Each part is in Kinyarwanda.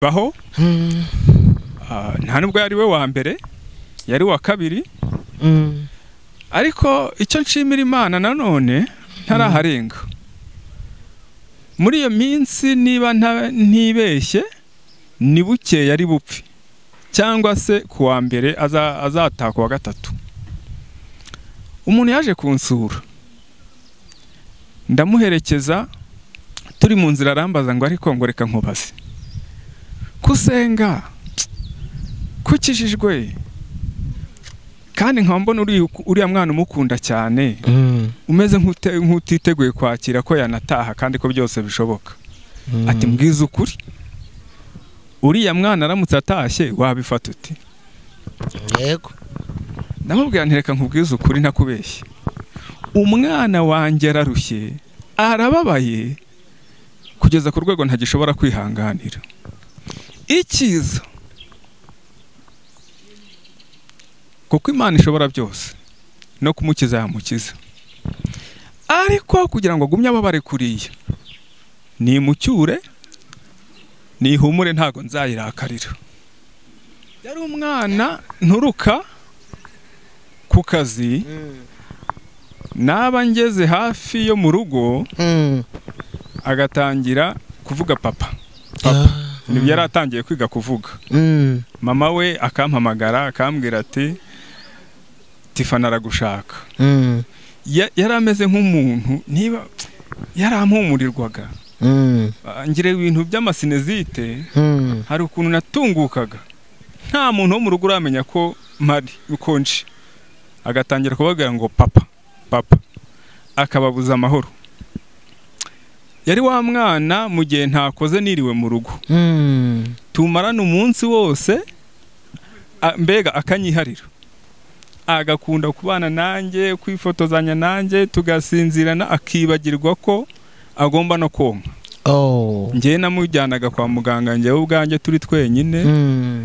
Baho nta nubwo yari we wa mbere, yari wa kabiri. Ariko icyo nshimira Imana nanone ntaraharenga muri iyo minsi, niba ntibeshye ni buke yari bupfe cyangwa se ku wa mbere azataka wa gatatu. Umuntu yaje kunsura ndamuherekeza, turi mu nzira arambaza ngo ariko ngo reka nkubaze, kusenga kukijijwe kandi nkaba mbona uriya mwana umukunda cyane, umeze nk'utiteguye kwakira ko yanataha kandi ko byose bishoboka. Ati mbwiza ukuri, uriya mwana aramutse atashye wabifata uti? Yego. Ndamubwira nti reka nkubwize ukuri ntakubeshye, umwana wanjye ararushye, arababaye kugeza ku rwego ntagishobora kwihanganira. Ikiza kuko Imana ishobora byose no kumukiza yamukiza, ariko kugira ngo agumye ababare kuriya nimucyure nihumure ntago nzayirakarira. Yari umwana nturuka ku kazi, naba ngeze hafi yo mu rugo agatangira kuvuga papa papa. Nibyo yari atangiye kwiga kuvuga. Mama we akampamagara akambwira ati Tifana aragushaka. Yari ameze nk'umuntu niba yarampumurirwaga, ngire ibintu by'amasinezite, hari ukuntu natungukaga nta muntu wo mu rugo uramenya ko mpari ukonje, agatangira kubabwira ngo papa papa, akababuza amahoro. Yari wa mwana mu gihe ntakoze niriwe mu rugo, tumarana umunsi wose, mbega akanyiharira, agakunda kubana nanjye, kwifotozanya nanjye, tugasinzirana, akibagirwa ko agomba no konka. Njye namujyanaga kwa muganga njyewe ubwanjye turi twenyine,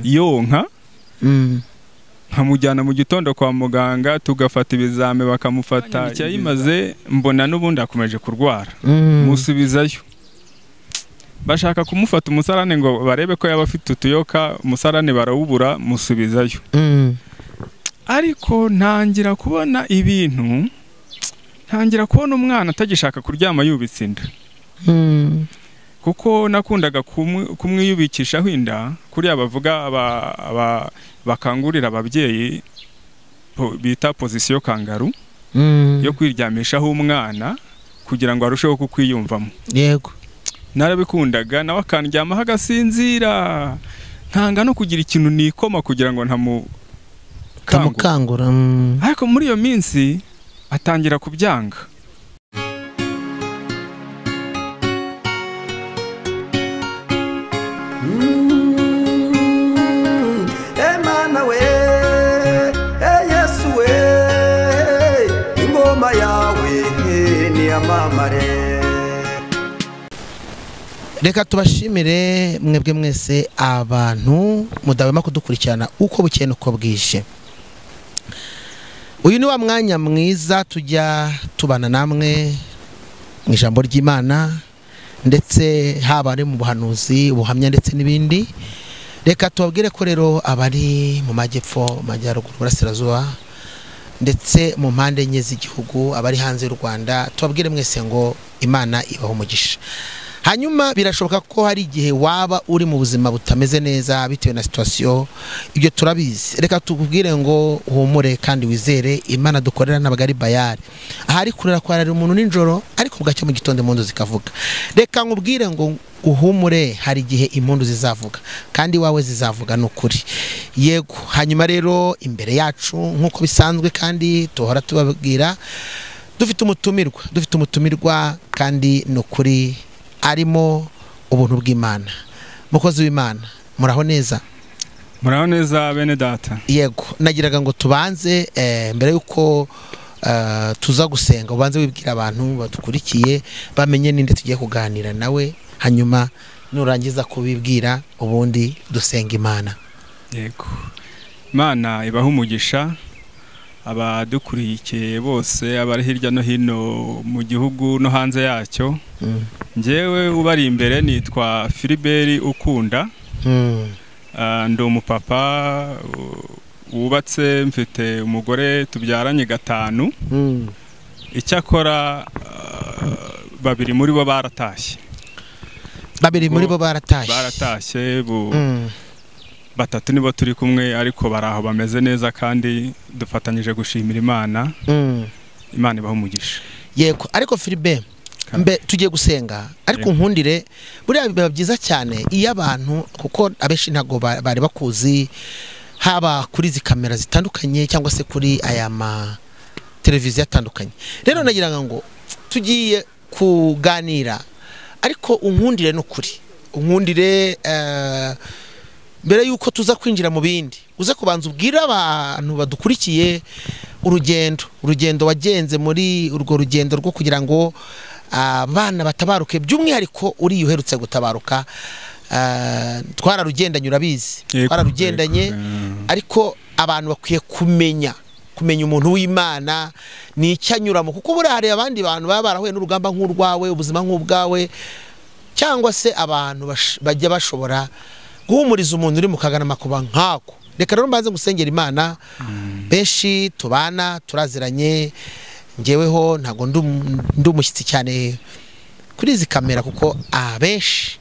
yonka, nkamujyana mu gitondo kwa muganga tugafata ibizame bakamufata. Icyayimaze mbona n'ubundi akomeje kurwara, musubizayo. Bashaka kumufata umusarane ngo barebe ko yaba afite utuyoka, umusarane barawubura, musubizayo. Ariko ntangira kubona ibintu, ntangira kubona umwana atagishaka kuryama yubitse inda. Kuko nakundaga kumwiyubikishaho inda, kuriya bavuga bakangurira ababyeyi bita position kangaru, yo kwiryamishaho umwana kugira ngo arusheho kukwiyumvamo. Yego. Narabikundaga, nawe akandyamaho agasinzira, nkanga no kugira ikintu nikoma kugira ngo ntamukangura. Ariko muri iyo minsi atangira kubyanga. Emana we, Yesu we, ingoma yawe ni amamare. Reka tubashimire mwebwe mwese abantu mudahwema kudukurikirana uko bukeye uko bwije. Uyu ni wa mwanya mwiza tujya tubana namwe mu ijambo ry'Imana, ndetse haba ari mu buhanuzi, ubuhamya ndetse n'ibindi. Reka tubabwire ko rero abari mu majyepfo, majyaruguru, burasirazuba ndetse mu mpande enye z'igihugu, abari hanze y'u Rwanda, tubabwire mwese ngo Imana ibaho umugisha. Hanyuma birashoboka ko hari igihe waba uri mu buzima butameze neza bitewe na situation, ibyo turabizi. Reka tukubwire ngo uhumure kandi wizere Imana dukorera ntabwo ari bayari. Ahari kurera kwa ari umuntu ninjoro, ariko bwacyo mu gitondo impundu zikavuga. Reka nkubwire ngo uhumure, hari igihe impundu zizavuga kandi wawe zizavuga nukuri. Yego. Hanyuma rero imbere yacu nkuko bisanzwe kandi tuhora tubabwira, dufite umutumirwa kandi nukuri arimo ubuntu bw'Imana. Mukozi w'Imana, muraho neza? Muraho neza bene data. Yego, nagiraga ngo tubanze mbere yuko tuza gusenga, ubanze wibwira abantu badukurikiye bamenye ninde tugiye kuganira nawe, hanyuma nurangiza kubibwira ubundi dusenga Imana. Yego. Imana ibaha umugisha abadukurikiye bose, abari hirya no hino mu gihugu no hanze yacyo. Njyewe ubari imbere nitwa Philibert Ukunda. Ndi umupapa wubatse, mfite umugore tubyaranye 5. Icyakora 2 muri bo baratashye. 2 muri bo baratashye. Baratashye 3 nibo turi kumwe, ariko baraho bameze neza kandi dufatanyije gushimira Imana. Imana ibaha umugisha. Yego, ariko Philbert mbe tugiye gusenga, ariko nkundire buriya biba byiza cyane iyo abantu, kuko abenshi ntago bari bakuzi haba kuri izi kamera zitandukanye cyangwa se kuri aya ma televiziyo atandukanye. Rero nagira ngo tugiye kuganira, ariko unkundire n'ukuri, unkundire mbere yuko tuza kwinjira mu bindi, uze kubanza ubwira abantu badukurikiye urugendo wagenze muri urwo rugendo rwo kugira ngo abana batabaruke, by'umwihariko uri uherutse gutabaruka. Twararugendanye, urabizi, twararugendanye, ariko abantu bakwiye kumenya umuntu w'Imana ni icyanyuramo, kuko buriya hari abandi bantu baba barahuye n'urugamba nk'urwawe, ubuzima nk'ubwawe, cyangwa se abantu bajya bashobora guhumuriza umuntu uri mu kagana makuba nkako. Reka rero mbanze gusengera Imana. Benshi tubana turaziranye, ngeweho ntago ndi umushyitsi cyane kuri izi kamera, kuko abenshi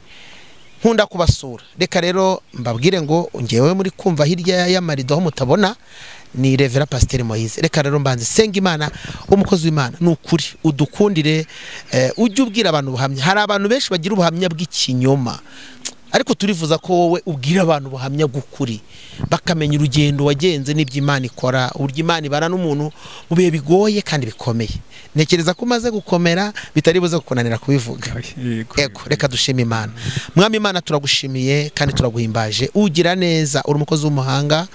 nkunda kubasura. Reka rero mbabwire ngo ngewe muri kumva hirya y'amarido aho mutabona ni Reverend Pasteur Moise. Reka rero mbanze senga Imana, umukozi w'Imana nukuri udukundire, ujye ubwira abantu ubuhamya. Hari abantu benshi bagira ubuhamya bw'ikinyoma, ariko turifuza ko wowe ubwira abantu ubuhamya bw'ukuri, bakamenya urugendo wagenze n'ibyo Imana ikora, uburyo Imana ibana n'umuntu mu bihe bigoye kandi bikomeye. Ntekereza ko umaze gukomera bitari buze kukunanira kubivuga. Ego, reka dushime Imana. Mwami Imana, turagushimiye kandi turaguhimbaje. Ugira neza, uri umukozi w'umuhanga,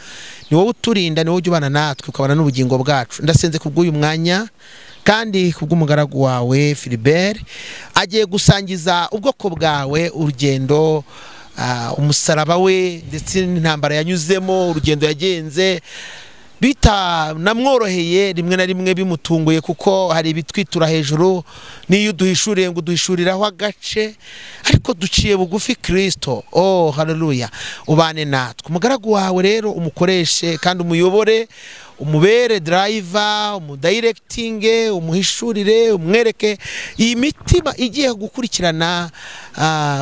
ni wowe uturinda, ni wowe ujya ubana natwe ukabana n'ubugingo bwacu. Ndasenze kubw'uyu mwanya kandi kubw'umugaragu wawe Philbert agiye gusangiza ubwoko bwawe urugendo, umusaraba we ndetse n'intambara yanyuzemo, urugendo yagenze bita namworoheye, rimwe na rimwe bimutunguye, kuko hari ibitwitura hejuru niyo duhishuriye ngo duhishuriraho agace, ariko duciye bugufi Kristo. Oh haleluya, ubane natwe. Umugaragu wawe rero umukoreshe kandi umuyobore, umubere driver, umudirectinge, umuhishurire, umwereke iyi mitima igiye gukurikirana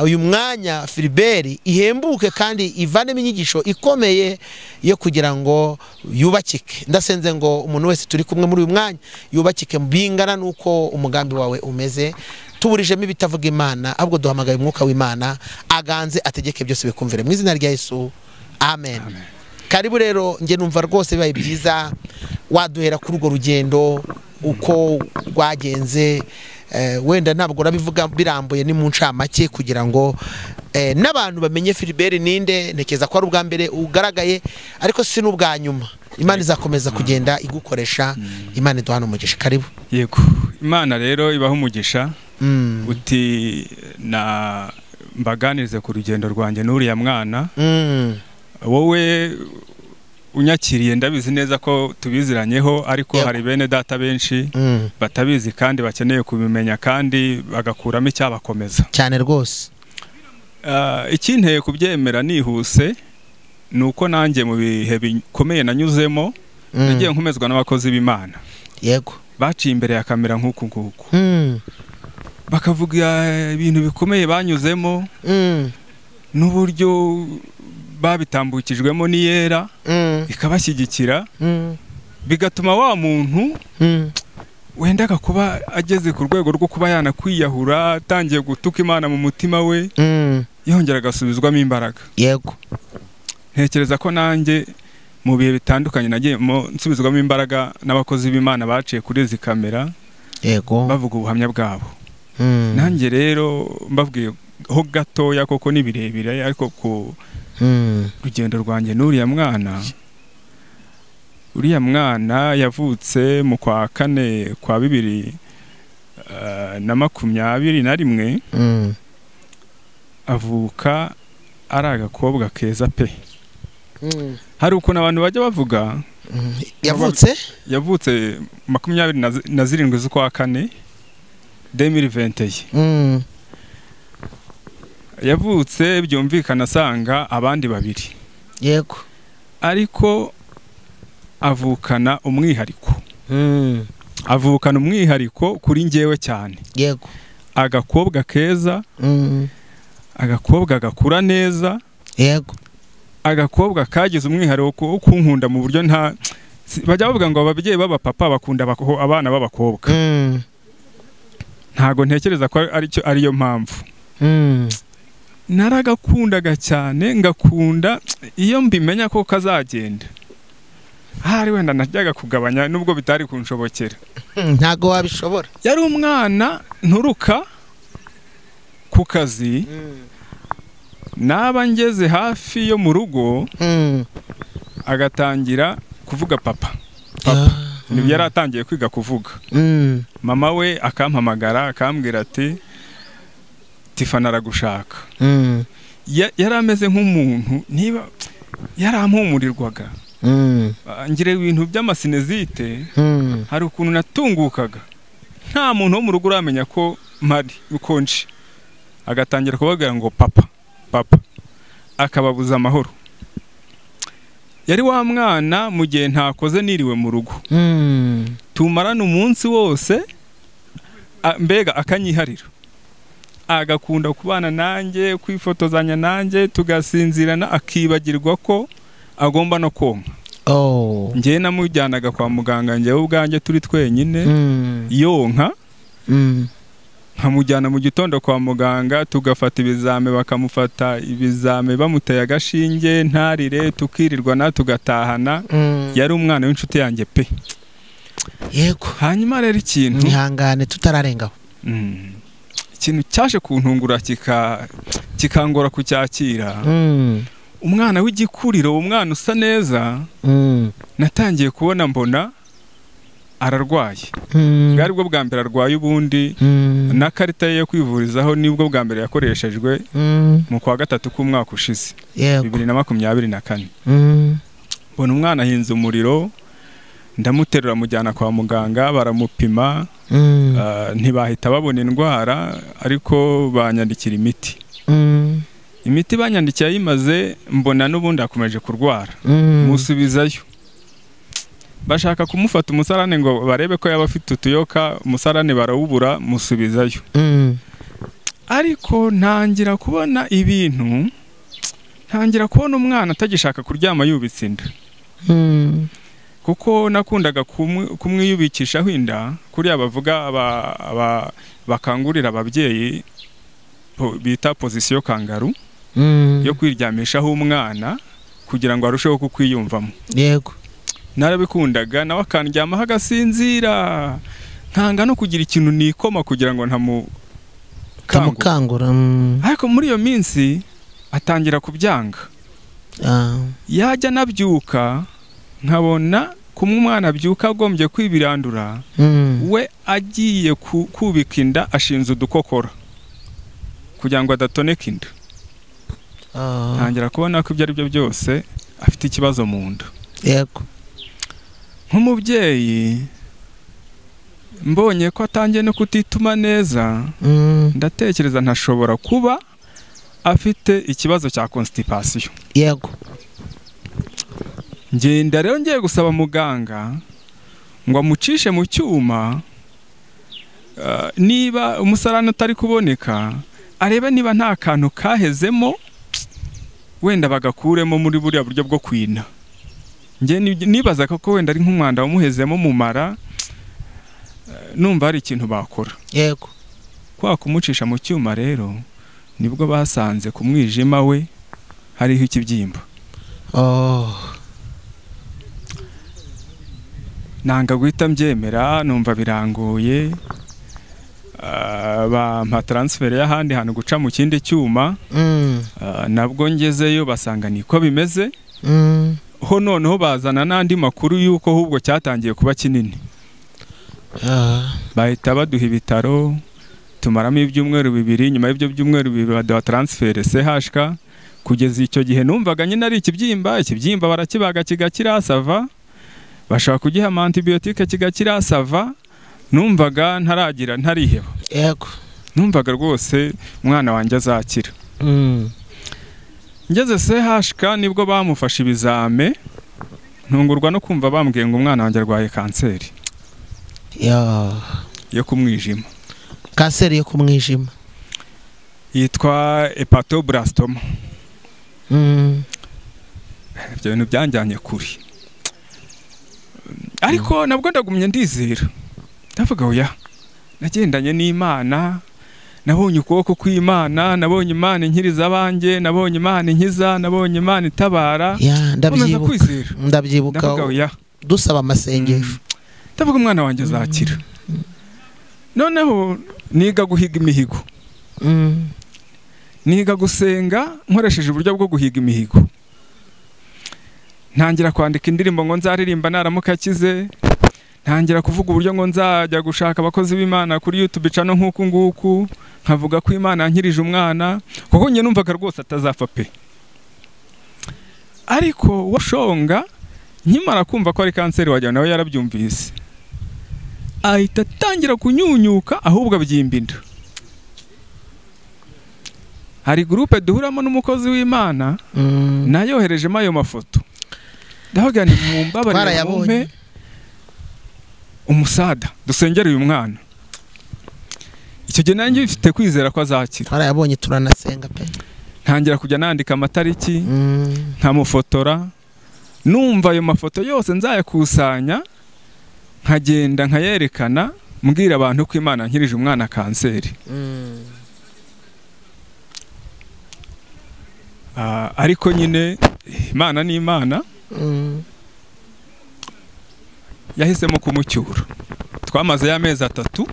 uyu mwanya Philbert ihembuke kandi ivanemo inyigisho ikomeye yo kugira ngo yubakike. Ndasenze ngo umuntu wese turi kumwe muri uyu mwanya yubakike bingana nuko umugambi wawe umeze. Tuburijemo ibitavuga Imana, ahubwo duhamagaye umwuka w'Imana aganze ategeke byose bikumvire mu izina rya Yesu, amen. Amen. Karibu rero, nge numva rwose bibaye byiza waduhera kuri urwo rugendo uko rwagenze. Wenda ntabwo urabivuga birambuye, ni mu ncamake kugira ngo n'abantu bamenye Philbert ninde. Ntekereza ko ari ubwa mbere ugaragaye, ariko si n'ubwa nyuma. Imana izakomeza kugenda igukoresha. Imana iduhana umugisha. Karibu. Yego, Imana rero ibaha umugisha. Uti na mbaganirize ku rugendo rwanjye n'uriya mwana. Wowe unyakiriye ndabizi neza ko tubiziranyeho, ariko hari bene data benshi batabizi kandi bakeneye kubimenya kandi bagakuramo icyabakomeza cyane rwose. Ikinteye kubyemera nihuse nuko nanjye mu bihe bikomeye nanyuzemo nagiye nkomezwa n'abakozi b'Imana. Yego, baciye imbere ya kamera nk'uku nguku, bakavuga ibintu bikomeye banyuzemo n'uburyo babitambukijwemo n'iyera ikabashyigikira, bigatuma wa muntu wendaga kuba ageze ku rwego rwo kuba yanakwiyahura, atangiye gutuka Imana mu mutima we, yongera agasubizwamo imbaraga. Yego, ntekereza ko nanjye mu bihe bitandukanye nagiye nsubizwamo imbaraga n'abakozi b'Imana baciye kuri izi kamera. Yego, bavuga ubuhamya bwabo. Nanjye rero mbabwiye ho gatoya koko ni birebire, ariko ku rugendo rwanjye n'uriya mwana, uriya mwana yavutse mu kwa 4 kwa 2021, avuka ari agakobwa keza pe. Hari ukuntu abantu bajya bavuga yavutse 27 z'ukwa 4 2021. Yavutse byumvikana asanga abandi babiri. Yego. Ariko avukana umwihariko. Avukana umwihariko kuri njyewe cyane. Yego. Agakobwa keza. Agakobwa gakura neza. Yego. Agakobwa kagize umwihariko wo kunkunda mu buryo nta bajya bavuga ngo ababyeyi baba papa bakunda abana b'abakobwa. Ntago ntekereza ko aricyo ariyo mpamvu. Naragakundaga cyane, ngakunda iyo mbimenya ko kazagenda. Ahari wenda najyaga kugabanya nubwo bitari kunshobokera. Ntago wabishobora. Yari umwana nturuka ku kazi. Naba ngeze hafi yo mu rugo agatangira kuvuga papa. Papa. Nibyo yaratangiye kwiga kuvuga. Mama we akampamagara akambwira ati Tifana aragushaka. Yari ameze nk'umuntu niba yarampumurirwaga. Ngire ibintu by'amasinezite. Hari ukuntu natungukaga. Nta muntu wo mu rugo uramenya ko mpari ukonje. Agatangira kubabwira ngo papa papa, akababuza amahoro. Yari wa mwana mu gihe ntakoze niriwe mu rugo. Tumarana umunsi wose, mbega akanyiharira. Agakunda kubana nanjye, kwifotozanya nanjye, tugasinzirana, akibagirwa ko agomba no konka. Njye namujyanaga kwa muganga njyewe ubwanjye turi twenyine, yonka. Nkamujyana mu gitondo kwa muganga tugafata ibizame, bakamufata ibizame bamuteye agashinge ntarire, tukirirwana tugatahana. Yari umwana w'inshuti yanjye pe. Yego. Hanyuma rero ikintu ihangane tutararengaho. Ikintu cyaje kuntungura kikangora kucyakira. Umwana w'igikuriro, umwana usa neza, natangiye kubona mbona ararwaye. Bwari bwo bwa mbere arwaye ubundi, na karita ye yo kwivurizaho nibwo bwa mbere yakoreshejwe mu kwa gatatu k'umwaka ushize 2024. Mbona umwana ahinze umuriro, ndamuterura mujyana kwa muganga baramupima, ntibahita babona indwara ariko banyandikira imiti. Imiti banyandikiye ayimaze mbona n'ubundi akomeje kurwara. Musubizayo. Bashaka kumufata umusarane ngo barebe ko yaba afite utuyoka, umusarane barawubura, musubizayo. Ariko ntangira kubona ibintu, ntangira kubona umwana atagishaka kuryama yubitse inda. Kuko nakundaga kumwiyubikishaho inda, kuriya bavuga bakangurira ababyeyi bita position kangaru, yo kwiryamishaho umwana kugira ngo arusheho kukwiyumvamo. Yego. Narabikundaga nawe akandyamaho agasinzira, nkanga no kugira ikintu nikoma kugira ngo ntamukangura. Ariko muri iyo minsi atangira kubyanga. Yajya nabyuka nkabona kumwe umwana abyuka agombye kwibirandura, we agiye kubika inda ashinze udukokora kugira ngo adatoneka inda. Ntangira kubona ko ibyo ari byo byose afite ikibazo mu nda. Yego. Nk'umubyeyi mbonye ko atangiye no kutituma neza, ndatekereza ntashobora kuba afite ikibazo cya constipation. Yego. Ngenda rero ngiye gusaba muganga ngo amucishe mu cyuma, niba umusarane utari kuboneka arebe niba nta kantu kahezemo wenda bagakuremo muri buriya buryo bwo kwina. Nge nibaza ko wenda ari nk'umwanda wamuhezemo mu mara, numva hari ikintu bakora. Yego. Kwa kumucisha mu cyuma rero nibwo basanze ku mwijima we hariho ikibyimba. Nanga guhita mbyemera, numva birangoye. Bampa transfer y'ahandi hantu guca mu kindi cyuma. Nabwo ngezeyo basanga niko bimeze. Ho noneho bazana n'andi makuru yuko ahubwo cyatangiye kuba kinini. Bahita baduha ibitaro, tumaramo ibyumweru bibiri. Nyuma y'ibyo byumweru bibiri baduha transfer CHK. Kugeza icyo gihe numvaga nyine ari ikibyimba, ikibyimba barakibaga kigakira sava, bashaka kugiha antibiotique kigakira sava, numvaga ntaragira ntariheba. Yego. Numvaga rwose umwana wanjye azakira. Ngeze CHK nibwo bamufashe ibizame, ntungurwa no kumva bambwiye ngo umwana wanjye arwaye kanseri yo ku mwijima. Kanseri yo ku mwijima yitwa hepatoblastoma. Ibyo bintu byanjyanye kuri, ariko nabwo ndagumye ndizera, ndavuga oya, nagendanye n'Imana, nabonye ukuboko kw'Imana, nabonye Imana inkiriza abanjye, nabonye Imana inkiza, nabonye Imana itabara. Ndabyibuka dusaba amasengesho, ndavuga umwana wanjye azakira. Noneho niga guhiga imihigo, niga gusenga nkoresheje uburyo bwo guhiga imihigo. Ntangira kwandika indirimbo ngo nzaririmba naramuka akize, ntangira kuvuga uburyo ngo nzajya gushaka abakozi b'Imana kuri YouTube channel nk'uku nguku, nkavuga ko Imana yankirije umwana, kuko njye numvaga rwose atazapfa pe. Ariko washonga nkimara kumva ko ari kanseri wajya nawe yarabyumvise, ahita atangira kunyunyuka ahubwo abyimba inda. Hari groupe duhuramo n'umukozi w'Imana, nayoherejemo ayo mafoto, ndavuga nti mumbabarire mumpe umusada dusengere uyu mwana. Icyo gihe nanjye mfite kwizera ko azakira. Twarayabonye turanasenga pe. Ntangira kujya nandika amatariki, nkamufotora, numva ayo mafoto yose nzayakusanya, nkagenda nkayerekana mbwira abantu ko Imana nkirije umwana kanseri. Ariko nyine Imana ni Imana, yahisemo kumucyura. Twamaze y'amezi 3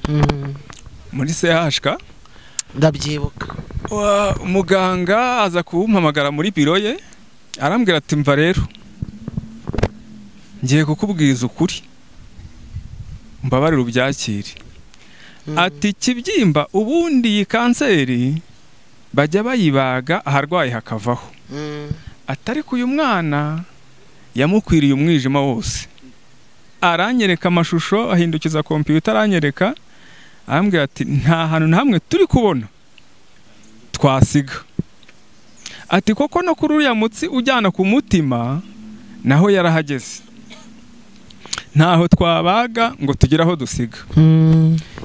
muri CHK. Ndabyibuka. Muganga aza kumpamagara muri biro ye, arambwira ati mva rero ngiye kukubwiza ukuri, mbabarire ubyakire. Ati kibyimba ubundi iyi kanseri bajya bayibaga aharwaye hakavaho. Atari ko uyu mwana yamukwiriye umwijima wose. Aranyereka amashusho, ahindukiza computer aranyereka, arambwira ati nta hantu na hamwe turi kubona twasiga. Ati koko no kuri uriya mutsi ujyana ku mutima naho yarahageze, ntaho twabaga ngo tugire aho dusiga.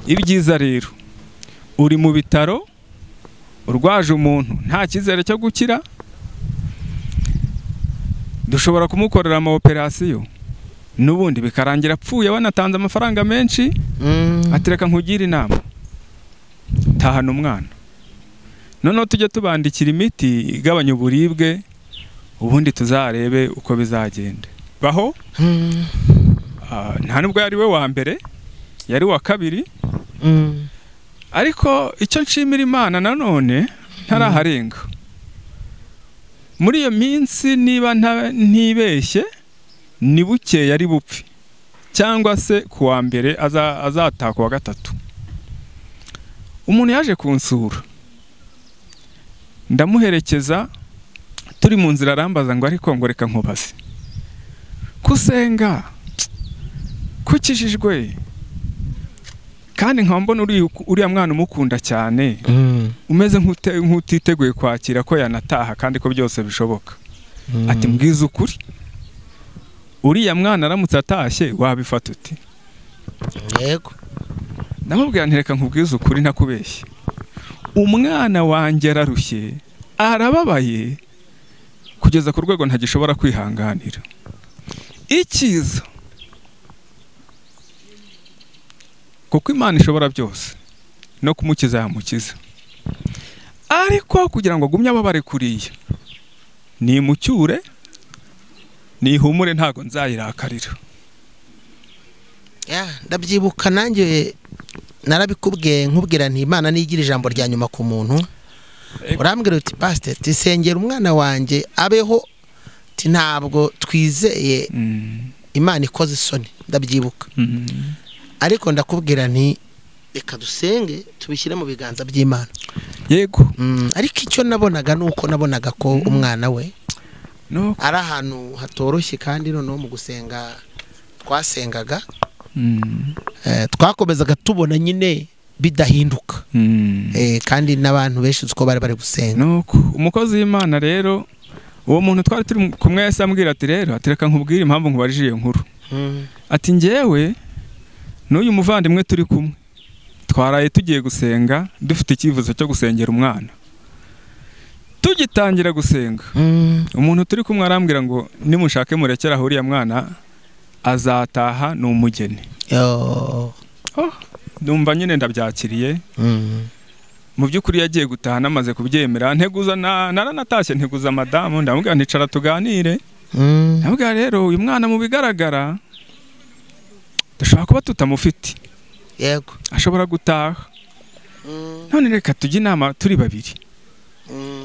Ibyiza rero uri mu bitaro urwaje umuntu nta cyizere cyo gukira, dushobora kumukorera ama operation nubundi bikarangira apfuye wanatanze amafaranga menshi. Atereka nkugira inama, tahana umwana, noneho tujye tubandikira imiti igabanya uburibwe, ubundi tuzarebe uko bizagenda. Baho nta nubwo yari we wa mbere, yari wa kabiri. Ariko icyo nshimira Imana nanone ntaraharenga muri iyo minsi, niba ntibeshye ni buke yari bupfi, cyangwa se kuwa mbere azataka kuwa gatatu. Umuntu yaje kunsura, ndamuherekeza, turi mu nzira arambaza ngo ariko ngo reka nkubaze, kusenga kukijijwe kandi nkaba mbona uriya mwana umukunda cyane, umeze nk'utiteguye kwakira ko yanataha kandi ko byose bishoboka. Ati mbwiza ukuri, uriya mwana aramutse atashye wabifata uti? Yego. Ndamubwira nti reka nkubwize ukuri ntakubeshye, umwana wanjye ararushye, arababaye kugeza ku rwego ntagishobora kwihanganira. Ikiza kuko Imana ishobora byose, no kumukiza yamukiza, ariko kugira ngo agumye ababare kuriya, nimucyure nihumure ntago nzayirakarira. Ndabyibuka nanjye narabikubwiye, nkubwira nti Imana nigira ijambo rya nyuma ku muntu. Urambwira uti pastor, tisengera umwana wanjye abeho, ti ntabwo twizeye Imana ikoze isoni. Ndabyibuka. Ariko ndakubwira nti reka dusenge tubishyire mu biganza by'Imana. Yego. Ariko icyo nabonaga nuko nabonaga ko umwana we ari ahantu hatoroshye, kandi noneho mu gusenga twasengaga twakomezaga tubona nyine bidahinduka. Kandi n'abantu benshi uko bari bari gusenga. Nuko umukozi w'Imana rero uwo muntu twari turi kumwe yahise ambwira ati rero ati reka nkubwire impamvu nkubajije iyo nkuru. Ati njyewe n'uyu muvandimwe turi kumwe twaraye tugiye gusenga dufite icyifuzo cyo gusengera umwana. Tugitangira gusenga umuntu turi kumwe arambwira ngo nimushake murekera aho uriya mwana azataha ni umugeni. Ndumva nyine ndabyakiriye. Mu by'ukuri yagiye gutaha namaze kubyemera, nteguza naranatashye nteguza madamu, ndamubwira nticara tuganire. Ndamubwira rero uyu mwana mu bigaragara dushobora kuba tutamufite. Yego. Ashobora gutaha. None reka tujye inama turi babiri.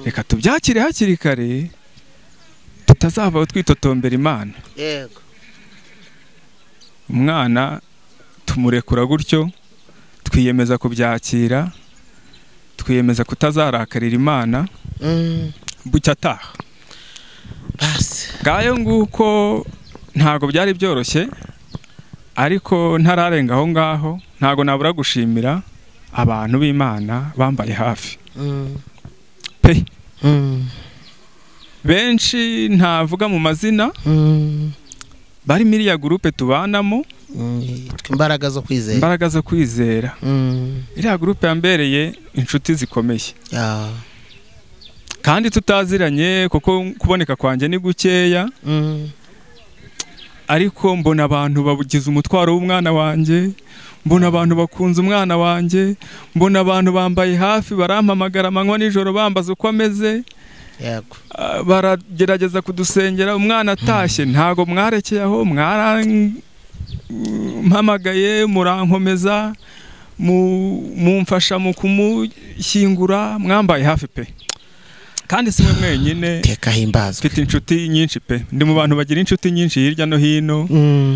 Reka tubyakire hakiri kare tutazava twitotombera Imana. Yego. Umwana tumurekura gutyo, twiyemeza kubyakira, twiyemeza kutazarakarira Imana. Bucya ataha. Basi. Ngayo nguko ntago byari byoroshye, ariko ntararenga aho ngaho ntago nabura gushimira abantu b'Imana bambaye hafi. Pe. Benshi ntavuga mu mazina. Bari muri ya groupe tubanamo. Imbaraga zo kwizera. Imbaraga zo kwizera. Iriya groupe yambereye inshuti zikomeye. Kandi tutaziranye kuko kuboneka kwanjye ni gukeya. Ariko mbona abantu babugize umutwaro w'umwana wanjye, mbona abantu bakunze umwana wanjye, mbona abantu bambaye hafi barampamagara amanywa nijoro bambaza uko ameze. Yego. Baragerageza kudusengera umwana atashye, ntago mwarekeye aho, mwarampamagaye murankomeza, mumfasha mu kumushyingura, mwambaye hafi pe. Kandi si mwe mwenyine, mfite inshuti nyinshi pe. Ndi mu bantu bagira inshuti nyinshi hirya no hino,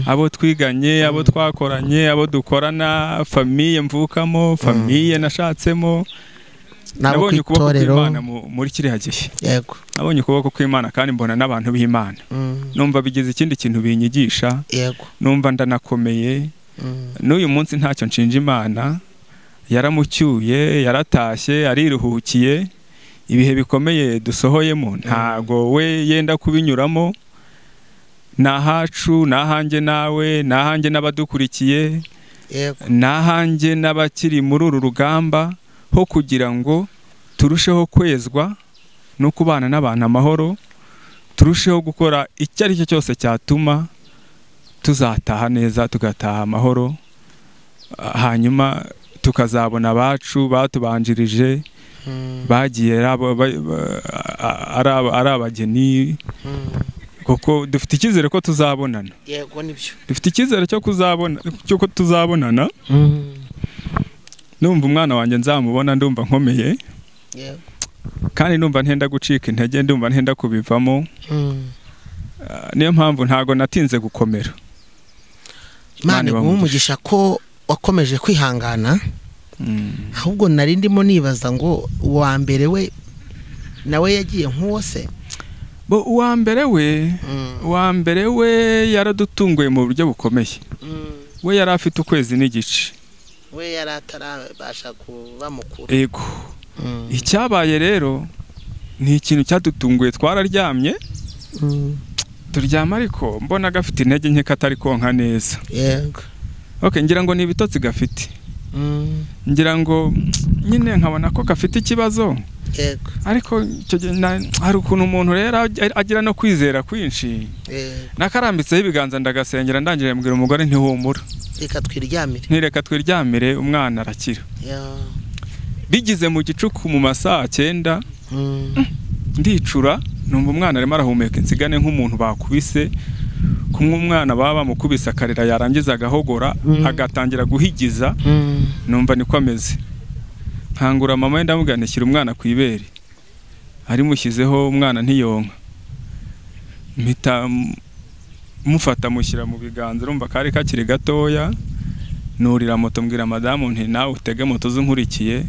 abo twiganye, abo twakoranye, abo dukorana, famiye mvukamo, famiye nashatsemo. Nabonye ukuboko kw'Imana muri kiriya gihe. Yego. Nabonye ukuboko kw'Imana kandi mbona n'abantu b'Imana. Numva bigize ikindi kintu binyigisha. Yego. Numva ndanakomeye. N'uyu munsi ntacyo nshinja Imana. Yaramucyuye, yaratashye, ariruhukiye. Ibihe bikomeye dusohoyemo ntago we yenda kubinyuramo. Nahacu, nahanjye nawe, nahanjye n'abadukurikiye. Yego. Nahanjye n'abakiri muri uru rugamba ho kugira ngo turusheho kwezwa no kubana n'abantu amahoro, turusheho gukora icyo ari cyo cyose cyatuma tuzataha neza, tugataha amahoro, hanyuma tukazabona abacu batubanjirije bagiye ari abageni, kuko dufite icyizere ko tuzabonana. Yego nibyo. Dufite icyizere cyo kuzabona, cyo tuzabonana. Ndumva umwana wanjye nzamubona, ndumva nkomeye. Yego. Kandi ndumva ntenda gucika intege, ndumva ntenda kubivamo. Niyo mpamvu ntago natinze gukomera. Imana iguhe umugisha ko wakomeje kwihangana. Ahubwo nari ndimo nibaza ngo uwa mbere we nawe yagiye nk'uwo se? Bo uwa mbere we yaradutunguye mu buryo bukomeye. We yari afite ukwezi n'igice. We yari atarabasha kuba mukuru. Ego. Icyabaye rero ni ikintu cyadutunguye, twararyamye. Turyama ariko mbona gafite intege nke katari konka neza. Yego. Okay, ngira ngo ni ibitotsi gafite. Ngira ngo nyine nkabona ko gafite ikibazo. Yego. Ariko icyo gihe hari ukuntu umuntu rero agira no kwizera kwinshi. Nakarambitseho ibiganza ndagasengera, ndangije mbwira umugore ntihumura. Reka twiryamire. Ntireka twiryamire, umwana arakira. Bigize mu gicuku mu masaha 9 ndicura, numva umwana arimo arahumeka insigane nk'umuntu bakubise, kumwe umwana baba bamukubise akarira yarangiza agahogora, agatangira guhigiza, numva niko ameze. Nkangura mama ndamubwira nti shyira umwana ku ibere. Arimushyizeho umwana ntiyonka. Mpita mufata mushyira mu biganza, urumva kari kakiri gatoya. Nurira moto mbwira madamu nti nawe utege moto z'unkurikiye.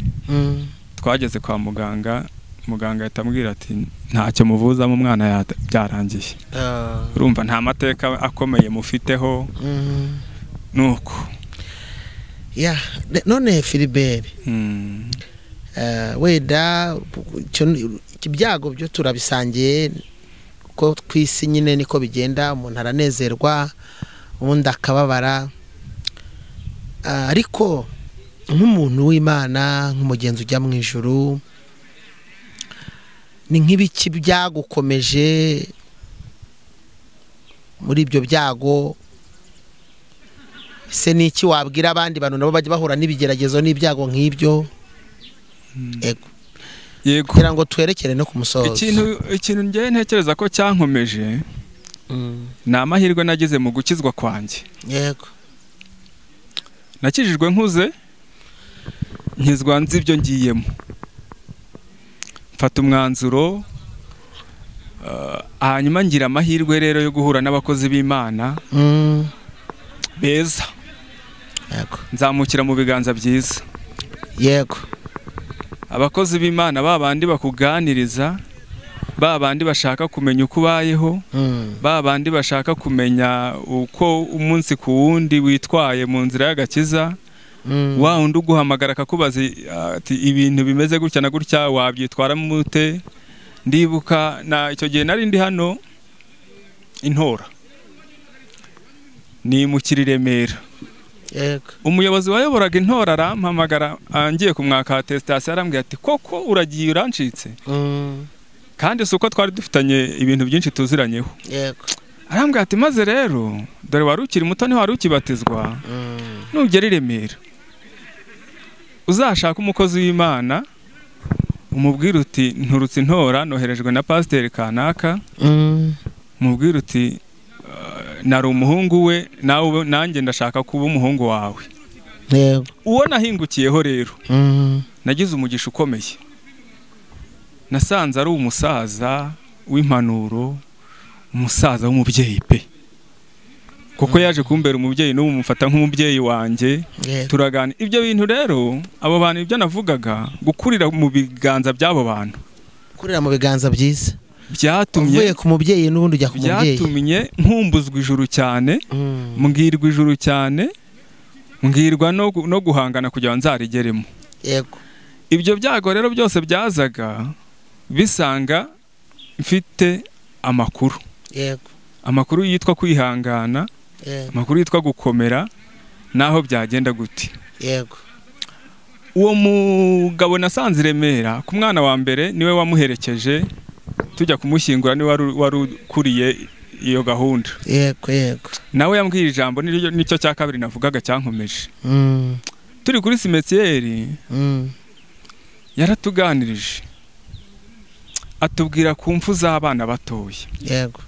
Twageze kwa muganga, muganga ahita ambwira ati ntacyo muvuzamo umwana byarangiye. Urumva nta mateka akomeye mufiteho. Nuko Ya, none Philbert, wenda ibyago byo turabisangiye ko kwisi nyine niko bigenda, umuntu aranezerwa ubundi akababara, ariko nk'umuntu w'Imana, nk'umugenzi ujya mu ijuru, ni nk'ibiki byagukomeje muri ibyo byago? Se niki wabwira abandi bantu nabo bajya bahura n'ibigeragezo n'ibyago nk'ibyo? Yego. Yego. Kugira ngo twerekere no kumusozo. Ikintu ngiye ntekereza ko cyankomeje ni amahirwe nagize mu gukizwa kwanjye. Yego. Nakijijwe nkuze, nkizwa nzi ibyo ngiyemo, mfata umwanzuro, hanyuma ngira amahirwe rero yo guhura n'abakozi b'Imana beza. Yego. Nzamukira mu biganza byiza. Yego. Abakozi b'Imana babandi bakuganiriza, babandi bashaka kumenya uko ubayeho, babandi bashaka kumenya uko umunsi ku wundi witwaye mu nzira y'agakiza, wa undi uguhamagara akakubaza ati ibintu bimeze gutya na gutya wabyitwaramo ute. Ndibuka na icyo gihe nari ndi hano intora, ni mu Kiremera. Yego. Umuyobozi wayoboraga intora arampamagara ngiye kumwaka attestation, arambwira ati koko uragiye urancitse. Kandi si uko twari dufitanye ibintu byinshi tuziranyeho. Yego. Arambwira ati maze rero dore wari ukiri muto ntiwari ukibatizwa, nugera i Remera uzashaka umukozi w'Imana umubwire uti nturutse intora noherejwe na pasiteri kanaka, umubwire uti nari umuhungu we nawe nanjye ndashaka kuba umuhungu wawe. Yego. Uwo nahingukiyeho rero nagize umugisha ukomeye, nasanze ari umusaza w'impanuro, umusaza w'umubyeyi pe, kuko yaje kumbera umubyeyi n'ubu mufata nk'umubyeyi wanjye. Turagana ibyo bintu rero, abo bantu ibyo navugaga gukurira mu biganza by'abo bantu, kurira mu biganza byiza byatumye uvuye ku mubyeyi n'ubundi ujya ku mubyeyi, byatumye nkumbuzwa ijuru cyane, mbwirwa ijuru cyane, mbwirwa no guhangana kugira ngo nzarigeremo. Yego. Ibyo byago rero byose byazaga bisanga mfite amakuru. Yego. Amakuru yitwa kwihangana, amakuru yitwa gukomera naho byagenda gute. Yego. Uwo mugabo nasanze i Remera ku mwana wa mbere niwe wamuherekeje tujya kumushyingura, niwe wari ukuriye iyo gahunda. Yego, yego. Nawe yambwiye ijambo nicyo cya kabiri navugaga cyankomeje. Turi kuri simetiyeri, yaratuganirije atubwira ku mfu z'abana batoya. Yego.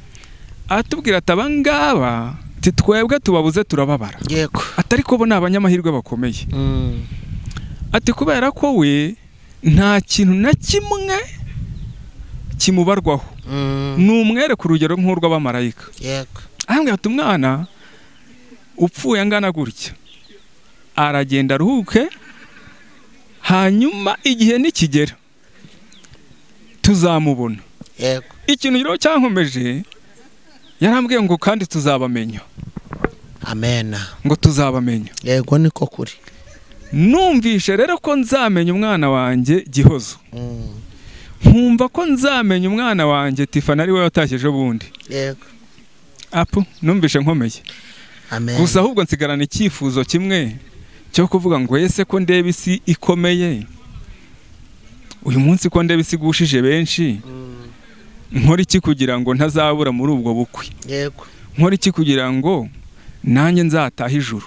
Atubwira ati abangaba titwebwe tubabuze turababara. Yego. Atari ko bo ni abanyamahirwe bakomeye. Ati kubera ko we nta kintu na kimwe kimubarwaho, ni umwere ku rugero nk'urw'abamarayika. Yego. Arambwira ati umwana upfuye angana gutya aragenda aruhuke, hanyuma igihe nikigera tuzamubona. Yego. Ikintu rero cyankomeje, yarambwiye ngo kandi tuzabamenya. Amen. Ngo tuzabamenya. Yego, niko kuri. Numvishe rero ko nzamenya umwana wanjye Gihozo, nkumva ko nzamenya umwana wanjye Tiffany ari we watashye ejo bundi. Yego. Apu numvishe nkomeye. Amen. Gusa ahubwo nsigarana icyifuzo kimwe cyo kuvuga ngo ese ko ndeba isi ikomeye uyu munsi, ko ndeba isi igushije benshi, nkora iki kugira ngo ntazabura muri ubwo bukwe? Yego. Nkora iki kugira ngo nanjye nzatahe ijuru?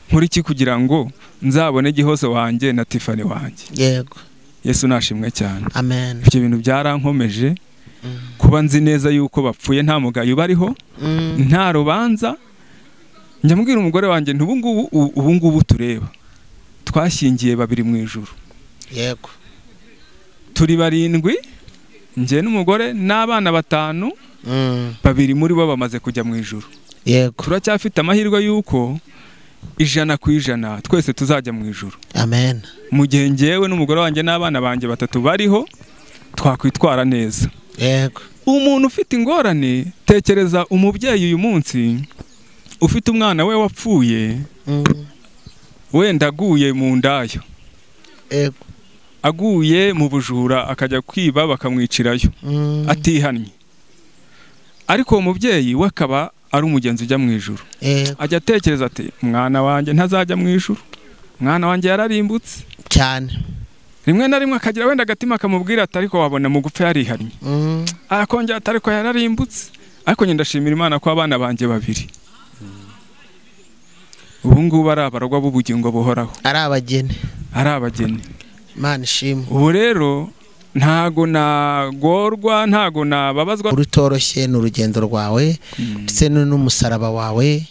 Nkora iki kugira ngo nzabone Gihozo wanjye na Tiffany wanjye? Yego. Yesu nashimwe cyane. Amen. Ibyo bintu byarankomeje kuba nzi neza yuko bapfuye nta mugayo bariho, nta rubanza. Njya mbwira umugore wanjye nti ubu ngubu tureba twashyingiye babiri mu ijuru. Yego. Turi barindwi, njye n'umugore n'abana 5, babiri muri bo bamaze kujya mu ijuru. Yego. Turacyafite amahirwe yuko 100% twese tuzajya mu ijuru. Amen. Mu gihe njyewe n'umugore wanjye n'abana banjye 3 bariho, twakwitwara neza. Yego. Umuntu ufite ingorane, tekereza umubyeyi uyu munsi ufite umwana we wapfuye, Wenda aguye mu ndayo, aguye mu bujura akajya kwiba bakamwicirayo atihannye, ariko uwo mubyeyi we akaba ari umugenzi ujya mu ijuru, ajya atekereza ati mwana wanjye ntazajya mu ijuru, mwana wanjye yararimbutse cyane. Rimwe na rimwe akagira wenda agatima akamubwira ati ariko wabona mu gupfa yarihannye, akongera ati ariko yararimbutse. Ariko njye ndashimira Imana ko abana banjye babiri ubu ngubu ari abaragwa b'ubugingo buhoraho, ari abageni, ari abageni. Imana ishimwe. Ubu rero ntago nagorwa, ntago nababazwa. Urutoroshye ni urugendo rwawe ndetse n'umusaraba wawe,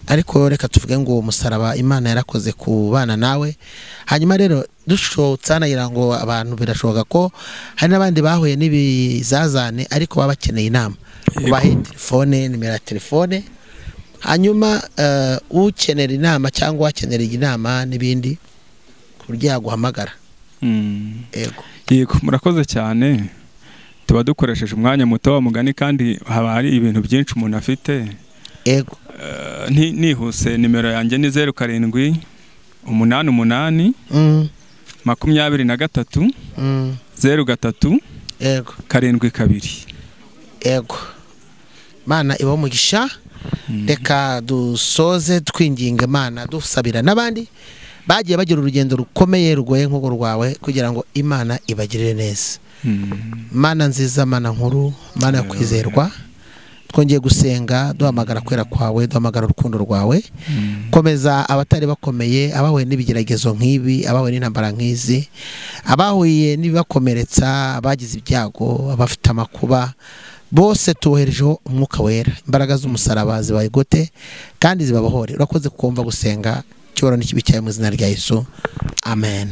ariko reka tuvuge ngo umusaraba Imana yarakoze ku bana nawe. Hanyuma rero dushotsa nagira ngo abantu birashoboka ko hari n'abandi bahuye n'ibizazane ariko baba bakeneye inama, ubahe telefone, nimero ya telefone, hanyuma ukenera inama cyangwa wakenera inama n'ibindi ku buryo yaguhamagara. Yego. Yego, murakoze cyane. Tuba dukoresheje umwanya muto wa mugani kandi haba hari ibintu byinshi umuntu afite. Yego. Nihuse nimero yanjye ni 07 88 23 03 yego 72. Yego. Mana ibahe umugisha. Reka dusoze twinginga Imana dusabira n'abandi bagiye bagira urugendo rukomeye rugoye nk'urwo rwawe kugira ngo Imana ibagirire neza. Mana nziza, Mana nkuru, Mana yo kwizerwa, twongeye gusenga duhamagara kwera kwawe, duhamagara urukundo rwawe. Komeza abatari bakomeye, abahuye n'ibigeragezo nk'ibi, abahuye n'intambara nk'izi, abahuye n'ibibakomeretsa, abagize ibyago, abafite amakuba, bose tuboherejeho umwuka wera, imbaraga z'umusaraba zibagote kandi zibabohore. Urakoze kukumva gusenga, cyubahiro n'ikibi cyawe mu izina rya Yesu, amen.